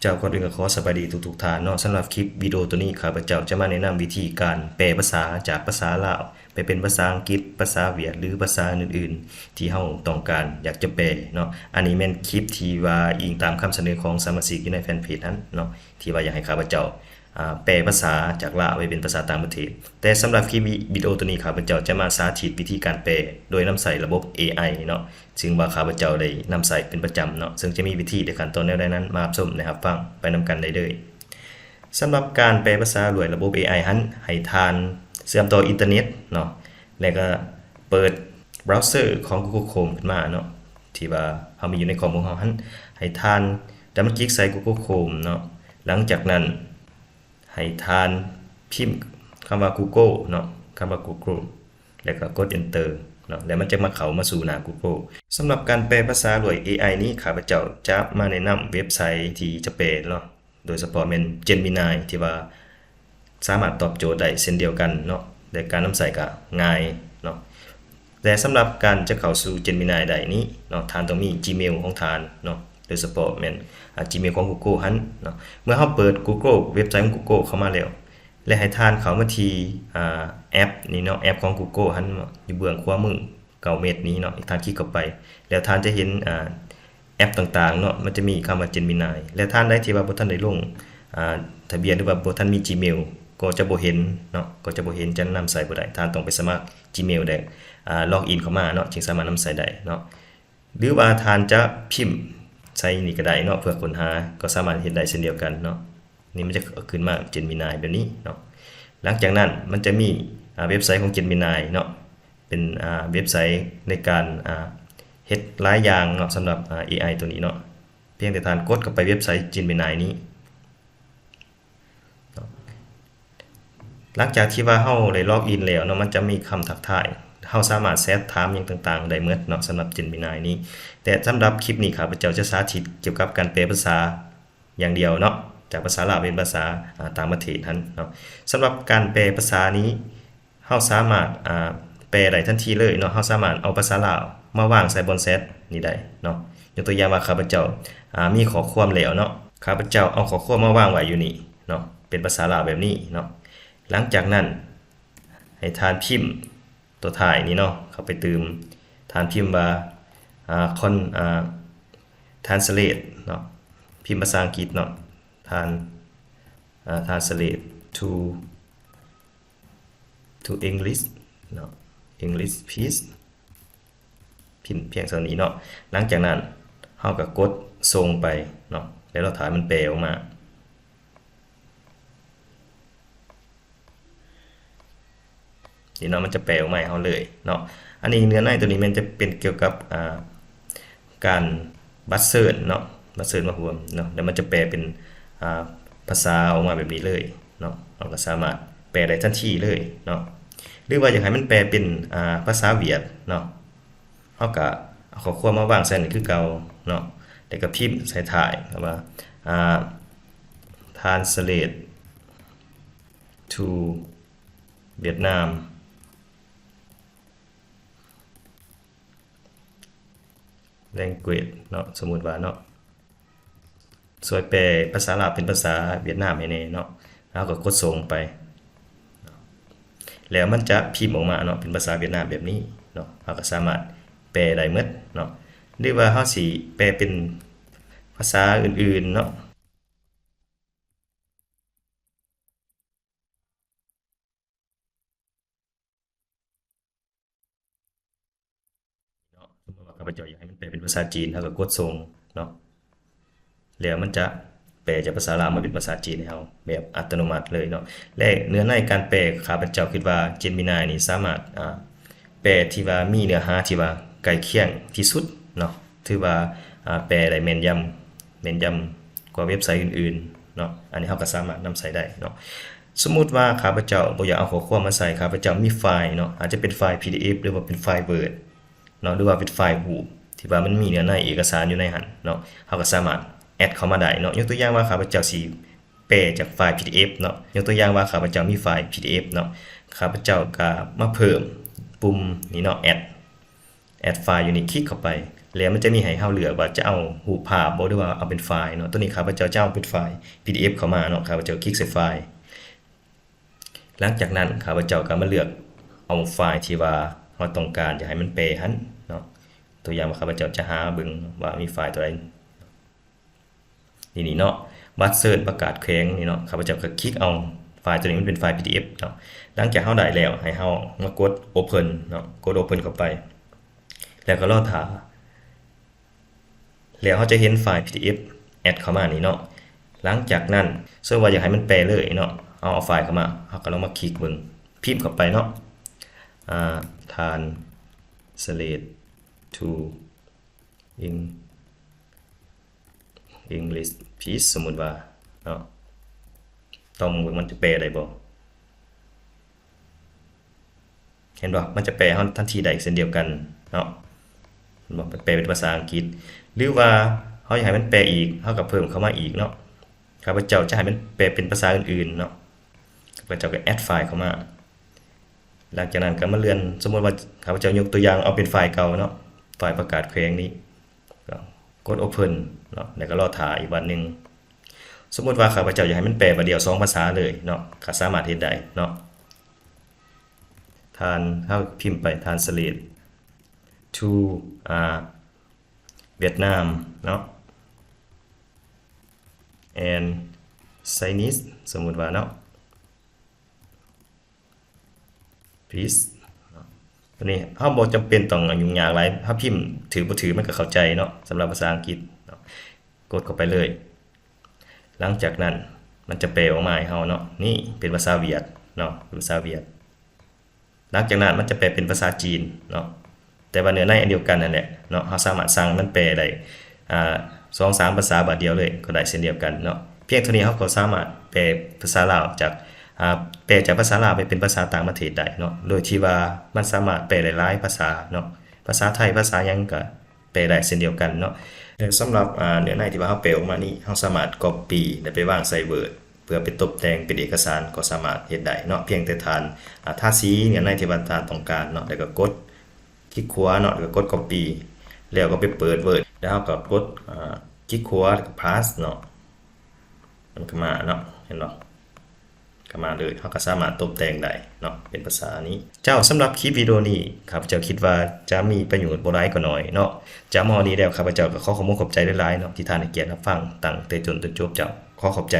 ເຈົ້າ, ກ່ອນອື່ນກໍຂໍສະບາຍດີທຸກໆທ່ານເນາະ. ສຳລັບຄລິບວິດີໂອໂຕນີ້ ຂ້າພະເຈົ້າຈະມາແນະນຳວິທີການແປພາສາຈາກພາສາລາວໄປເປັນພາສາອັງກິດ, ພາສາຫວຽດ ຫຼື ພາສາອື່ນໆທີ່ເຮົາຕ້ອງການຢາກຈະແປເນາະ. ອັນນີ້ແມ່ນຄລິບທີ່ວ່າອີງຕາມຄຳສະເໜີຂອງສະມາຊິກຢູ່ໃນແຟນເພຈຫັ້ນເນາະ ທີ່ວ່າຢາກໃຫ້ຂ້າພະເຈົ້າ ອາ ແປພາສາຈາກລາວໄປເປັນພາສາຕ່າງປະເທດ. ແຕ່ສຳລັບຄລິບວິດີໂອໂຕນີ້ ຂ້າພະເຈົ້າຈະມາສາທິດວິທີການແປໂດຍນຳໃຊ້ລະບົບເອໄອເນາະ, ຊຶ່ງວ່າຂ້າພະເຈົ້າໄດ້ນຳໃຊ້ເປັນປະຈຳເນາະ, ຊຶ່ງຈະມີວິທີ ແລະ ຂັ້ນຕອນແນວໃດນັ້ນ ມາຮັບຊົມ ແລະ ຮັບຟັງໄປນຳກັນໄດ້ເລີຍ. ສຳລັບການແປພາສາດ້ວຍລະບົບເອໄອຫັ້ນ, ໃຫ້ທ່ານເຊື່ອມຕໍ່ອິນເຕີເນັດເນາະ ແລະ ກໍເປີດບຣາວເຊີຂອງ Google Chrome ຂຶ້ນມາເນາະ ທີ່ວ່າເຮົາມີຢູ່ໃນຄອມຂອງເຮົາຫັ້ນ, ໃຫ້ທ່ານດັບເບິນຄລິກໃສ່ Google Chrome ເນາະ. ຫຼັງຈາກນັ້ນ ໃຫ້ທ່ານພິມຄຳວ່າ Google ເນາະ, ຄຳວ່າ Google ແລ້ວກໍກົດ Enter ເນາະ, ແລ້ວມັນຈະມາເຂົ້າມາສູ່ໜ້າ Google. ສຳລັບການແປພາສາດ້ວຍເອໄອນີ້ ຂ້າພະເຈົ້າຈະມາແນະນຳເວັບໄຊທີ່ຈະແປເນາະ, ໂດຍສະເພາະແມ່ນ Gemini ທີ່ວ່າສາມາດຕອບໂຈດໄດ້ເຊັ່ນດຽວກັນເນາະ, ແລະ ການນຳໃຊ້ກໍງ່າຍເນາະ. ແຕ່ສຳລັບການຈະເຂົ້າສູ່ Gemini ໄດ້ນີ້ເນາະ, ທ່ານຕ້ອງມີ Gmail ຂອງທ່ານເນາະ, ໂດຍສະເພາະແມ່ນ ອາ Gmail ຂອງ Google ຫັ້ນເນາະ. ເມື່ອເຮົາເປີດ Google ເວັບໄຊຂອງ Google ເຂົ້າມາແລ້ວ ແລະ ໃຫ້ທ່ານເຂົ້າມາທີ່ ອາ ແອັບນີ້ເນາະ, ແອັບຂອງ Google ຫັ້ນເນາະ, ຢູ່ເບື້ອງຂວາມືເກົ້າເມັດນີ້ເນາະ, ທ່ານຄລິກເຂົ້າໄປ ແລ້ວທ່ານຈະເຫັນ ອາ ແອັບຕ່າງໆເນາະ, ມັນຈະມີຄຳວ່າ Gemini ແລະ ທ່ານໃດທີ່ວ່າບໍ່ທັນໄດ້ລົງ ອາ ທະບຽນ ຫຼືວ່າບໍ່ທັນມີ Gmail ກໍຈະບໍ່ເຫັນເນາະ, ກໍຈະບໍ່ເຫັນ, ຈະນຳໃຊ້ບໍ່ໄດ້. ທ່ານຕ້ອງໄປສະໝັກ Gmail ແລະ ອາ log in ເຂົ້າມາເນາະ, ຈຶ່ງສາມາດນຳໃຊ້ໄດ້ເນາະ. ຫຼືວ່າທ່ານຈະພິມໃສ່ນີ້ກໍໄດ້ເນາະ, ເພື່ອຄົ້ນຫາກໍສາມາດເຮັດໄດ້ເຊັ່ນດຽວກັນເນາະ. ນີ້ມັນຈະຂຶ້ນມາ Gemini ແບບນີ້ເນາະ. ຫຼັງຈາກນັ້ນມັນຈະມີ ອາ ເວັບໄຊຂອງ Gemini ເນາະ, ເປັນ ອາ ເວັບໄຊໃນການ ອາ ເຮັດຫຼາຍຢ່າງເນາະ ສຳລັບ ອາ ເອໄອໂຕນີ້ເນາະ. ພຽງແຕ່ທ່ານກົດເຂົ້າໄປເວັບໄຊ Gemini ນີ້ເນາະ. ຫຼັງຈາກທີ່ວ່າເຮົາໄດ້ log in ແລ້ວເນາະ, ມັນຈະມີຄຳທັກທາຍ, ເຮົາສາມາດແຊັດຖາມຫຍັງຕ່າງໆໄດ້ໝົດເນາະ ສຳລັບ Gemini ນີ້. ແຕ່ສຳລັບຄລິບນີ້ ຂ້າພະເຈົ້າຈະສາທິດກ່ຽວກັບການແປພາສາຢ່າງດຽວເນາະ, ຈາກພາສາລາວເປັນພາສາ ອາ ຕ່າງປະເທດຫັ້ນເນາະ. ສຳລັບການແປພາສານີ້ ເຮົາສາມາດ ອາ ແປໄດ້ທັນທີເລີຍເນາະ, ເຮົາສາມາດເອົາພາສາລາວມາວາງໃສ່ບ່ອນແຊັດນີ້ໄດ້ເນາະ. ຍົກຕົວຢ່າງວ່າ ຂ້າພະເຈົ້າ ອາ ມີຂໍ້ຄວາມແລ້ວເນາະ, ຂ້າພະເຈົ້າເອົາຂໍ້ຄວາມມາວາງໄວ້ຢູ່ນີ້ເນາະ, ເປັນພາສາລາວແບບນີ້ເນາະ. ຫຼັງຈາກນັ້ນ ໃຫ້ທ່ານພິມຕົວທ້າຍນີ້ເນາະ ເຂົ້າໄປຕື່ມ, ທ່ານພິມວ່າ ອາ ຄອນ ອາ translate ເນາະ, ພິມພາສາອັງກິດເນາະ, ທ່ານ ອາ translate to to English ເນາະ, English please. ພິມພຽງເທົ່ານີ້ເນາະ. ຫຼັງຈາກນັ້ນເຮົາກໍກົດສົ່ງໄປເນາະ, ແລ້ວລໍຖ້າໃຫ້ມັນແປອອກມາ. ນີ້ເນາະ, ມັນຈະແປອອກມາໃຫ້ເຮົາເລີຍເນາະ. ອັນນີ້ເນື້ອໃນຕົວນີ້ແມ່ນຈະເປັນກ່ຽວກັບ ອາ ການບັດເຊີນເນາະ, ບັດເຊີນມາຮ່ວມເນາະ, ແລ້ວມັນຈະແປເປັນ ອາ ພາສາອອກມາແບບນີ້ເລີຍເນາະ. ເຮົາກໍສາມາດແປໄດ້ທັນທີເລີຍເນາະ. ຫຼືວ່າຢາກໃຫ້ມັນແປເປັນ ອາ ພາສາຫວຽດເນາະ, ເຮົາກໍເອົາຂໍ້ຄວາມມາວາງໃສ່ນີ້ຄືເກົ່າເນາະ, ແລ້ວກໍພິມໃສ່ທ້າຍວ່າ ອາ translate to Vietnam language ເນາະ, ສົມມຸດວ່າເນາະ, ຊ່ວຍແປພາສາລາວເປັນພາສາຫວຽດນາມໃຫ້ແດ່ເນາະ. ເຮົາກໍກົດສົ່ງໄປ ແລ້ວມັນຈະພິມອອກມາເນາະ ເປັນພາສາຫວຽດນາມແບບນີ້ເນາະ. ເຮົາກໍສາມາດແປໄດ້ໝົດເນາະ, ຫຼືວ່າເຮົາຊິແປເປັນພາສາອື່ນໆເນາະ. ເນາະ, ສົມມຸດວ່າຂ້າພະເຈົ້າຢາກໃຫ້ມັນແປເປັນພາສາຈີນ, ເຮົາກໍກົດສົ່ງເນາະ, ແລ້ວມັນຈະແປຈາກພາສາລາວມາເປັນພາສາຈີນໃຫ້ເຮົາແບບອັດຕະໂນມັດເລີຍເນາະ. ແລະ ເນື້ອໃນການແປ ຂ້າພະເຈົ້າຄິດວ່າ Gemini ນີ້ສາມາດ ອາ ແປທີ່ວ່າມີເນື້ອຫາທີ່ວ່າໃກ້ຄຽງທີ່ສຸດເນາະ, ຖືວ່າ ອາ ແປໄດ້ແມ່ນຢຳ ແມ່ນຢຳກວ່າເວັບໄຊອື່ນໆເນາະ. ອັນນີ້ເຮົາກໍສາມາດນຳໃຊ້ໄດ້ເນາະ. ສົມມຸດວ່າຂ້າພະເຈົ້າບໍ່ຢາກເອົາຂໍ້ຄວາມມາໃສ່, ຂ້າພະເຈົ້າມີໄຟລ໌ເນາະ, ອາດຈະເປັນໄຟລ໌ PDF ຫຼືວ່າເປັນໄຟລ໌ Word ເນາະ, ຫຼືວ່າເປັນໄຟລ໌ຮູບທີ່ວ່າມັນມີເນື້ອໃນເອກະສານຢູ່ໃນຫັ້ນເນາະ, ເຮົາກໍສາມາດແອັດເຂົ້າມາໄດ້ເນາະ. ຍົກຕົວຢ່າງວ່າຂ້າພະເຈົ້າຊິແປຈາກໄຟລ໌ PDF ເນາະ, ຍົກຕົວຢ່າງວ່າຂ້າພະເຈົ້າມີໄຟລ໌ PDF ເນາະ, ຂ້າພະເຈົ້າກໍມາເພີ່ມປຸ່ມນີ້ເນາະ, ແອັດ ແອັດໄຟລ໌ຢູ່ນີ້, ຄລິກເຂົ້າໄປ ແລ້ວມັນຈະມີໃຫ້ເຮົາເລືອກວ່າຈະເອົາຮູບພາບບໍ່ ຫຼືວ່າເອົາເປັນໄຟລ໌ເນາະ. ຕົວນີ້ຂ້າພະເຈົ້າຈະເອົາເປັນໄຟລ໌ ພີດີເອັຟ ເຂົ້າມາເນາະ. ຂ້າພະເຈົ້າຄລິກໃສ່ໄຟລ໌ ຫຼັງຈາກນັ້ນ ຂ້າພະເຈົ້າກໍມາເລືອກເອົາໄຟລ໌ທີ່ວ່າເຮົາຕ້ອງການຢາກໃຫ້ມັນແປຫັ້ນເນາະ. ຕົວຢ່າງວ່າ ຂ້າພະເຈົ້າຈະຫາເບິ່ງວ່າມີໄຟລ໌ຕົວໃດ ນີ້ ນີ້ເນາະ ບັດເຊີນປະກາດແຂວງນີ້ເນາະ. ຂ້າພະເຈົ້າກໍຄລິກເອົາໄຟລ໌ຕົວນີ້ ມັນເປັນໄຟລ໌ ພີດີເອັຟ ເນາະ. ຫຼັງຈາກເຮົາໄດ້ແລ້ວ ໃຫ້ເຮົາມາກົດ Open ເນາະ, ກົດ Open ເຂົ້າໄປ ແລ້ວກໍລໍຖ້າ ແລ້ວເຮົາຈະເຫັນໄຟລ໌ ພີດີເອັຟ ແອັດເຂົ້າມານີ້ເນາະ. ຫຼັງຈາກນັ້ນ ສົມມຸດວ່າຢາກໃຫ້ມັນແປເລີຍເນາະ, ເຮົາເອົາໄຟລ໌ເຂົ້າມາ ເຮົາກໍລອງມາຄລິກເບິ່ງ ພິມເຂົ້າໄປເນາະ ອາ translate to Eng- English please ສົມມຸດວ່າເນາະ, ຕ້ອງເບິ່ງມັນຈະແປໄດ້ບໍ່. ເຫັນບໍ່? ມັນຈະແປໃຫ້ເຮົາທັນທີໄດ້ເຊັ່ນດຽວກັນເນາະ. ເຫັນບໍ່? ມັນແປເປັນພາສາອັງກິດ ຫຼືວ່າເຮົາຢາກໃຫ້ມັນແປອີກ ເຮົາກໍເພີ່ມເຂົ້າມາອີກເນາະ. ຂ້າພະເຈົ້າຈະໃຫ້ມັນແປເປັນພາສາອື່ນໆເນາະ, ຂ້າພະເຈົ້າກໍແອັດໄຟລ໌ເຂົ້າມາ. ຫຼັງຈາກນັ້ນກໍມາເລື່ອນ ສົມມຸດວ່າ ຂ້າພະເຈົ້າຍົກຕົວຢ່າງເອົາເປັນໄຟລ໌ເກົ່າເນາະ, ໄຟລ໌ປະກາດແຂວງນີ້ ກໍກົດ Open ເນາະ ແລ້ວກໍລໍຖ້າອີກວັນໜຶ່ງ. ສົມມຸດວ່າຂ້າພະເຈົ້າຢາກໃຫ້ມັນແປບາດດຽວສອງພາສາເລີຍເນາະ, ກໍສາມາດເຮັດໄດ້ເນາະ. ທ່ານ ເຮົາພິມໄປ translate to ອາ Vietnam ເນາະ and Chinese ສົມມຸດວ່າເນາະ please ເນາະ. ຕົວນີ້ເຮົາບໍ່ຈຳເປັນຕ້ອງຫຍຸ້ງຍາກຫຼາຍ, ເຮົາພິມຖືກບໍ່ຖືກມັນກໍເຂົ້າໃຈເນາະ, ສຳລັບພາສາອັງກິດເນາະ. ກົດເຂົ້າໄປເລີຍ. ຫຼັງຈາກນັ້ນມັນຈະແປອອກມາໃຫ້ເຮົາເນາະ, ນີ້ເປັນພາສາຫວຽດເນາະ, ເປັນພາສາຫວຽດ. ຫຼັງຈາກນັ້ນມັນຈະແປເປັນພາສາຈີນເນາະ, ແຕ່ວ່າເນື້ອໃນອັນດຽວກັນນັ້ນແຫຼະເນາະ. ເຮົາສາມາດສັ່ງໃຫ້ມັນແປໄດ້ ອາ ສອງສາມພາສາບາດດຽວເລີຍກໍໄດ້ເຊັ່ນດຽວກັນເນາະ. ພຽງເທົ່ານີ້ເຮົາກໍສາມາດແປພາສາລາວຈາກ ອາ ແປຈາກພາສາລາວໄປເປັນພາສາຕ່າງປະເທດໄດ້ເນາະ, ໂດຍທີ່ວ່າມັນສາມາດແປໄດ້ຫຼາຍພາສາເນາະ, ພາສາໄທ ພາສາຫຍັງກໍ ແປໄດ້ເຊັ່ນດຽວກັນເນາະ. ແລະ ສຳລັບ ອາ ເນື້ອໃນທີ່ວ່າເຮົາແປອອກມານີ້ ເຮົາສາມາດ copy ແລະ ໄປວາງໃສ່ Word ເພື່ອໄປຕົບແຕ່ງເປັນເອກະສານກໍສາມາດເຮັດໄດ້ເນາະ. ພຽງແຕ່ທ່ານ ອາ ທາສີເນື້ອໃນທີ່ວ່າທ່ານຕ້ອງການເນາະ, ແລ້ວກໍກົດຄລິກຂວາເນາະ, ແລ້ວກໍກົດ copy ແລ້ວກໍໄປເປີດ Word ແລ້ວເຮົາກໍກົດ ອາ ຄລິກຂວາ ແລ້ວກໍ paste ເນາະ, ມັນກໍມາເນາະ, ເຫັນບໍ່? ເຂົ້າມາເລີຍ, ເຮົາກໍສາມາດຕົບແຕ່ງໄດ້ເນາະ ເປັນພາສານີ້. ເຈົ້າ, ສຳລັບຄລິບວິດີໂອນີ້ ຂ້າພະເຈົ້າຄິດວ່າຈະມີປະໂຫຍດບໍ່ຫຼາຍກໍໜ້ອຍເນາະ. ຈະມາຮອດນີ້ແລ້ວ ຂ້າພະເຈົ້າກໍຂໍຂອບມຸກຂອບໃຈຫຼາຍໆເນາະ ທີ່ທ່ານໃຫ້ກຽດຮັບຟັງຕັ້ງແຕ່ຕົ້ນຈົນຈົບ. ເຈົ້າ, ຂໍຂອບໃຈ.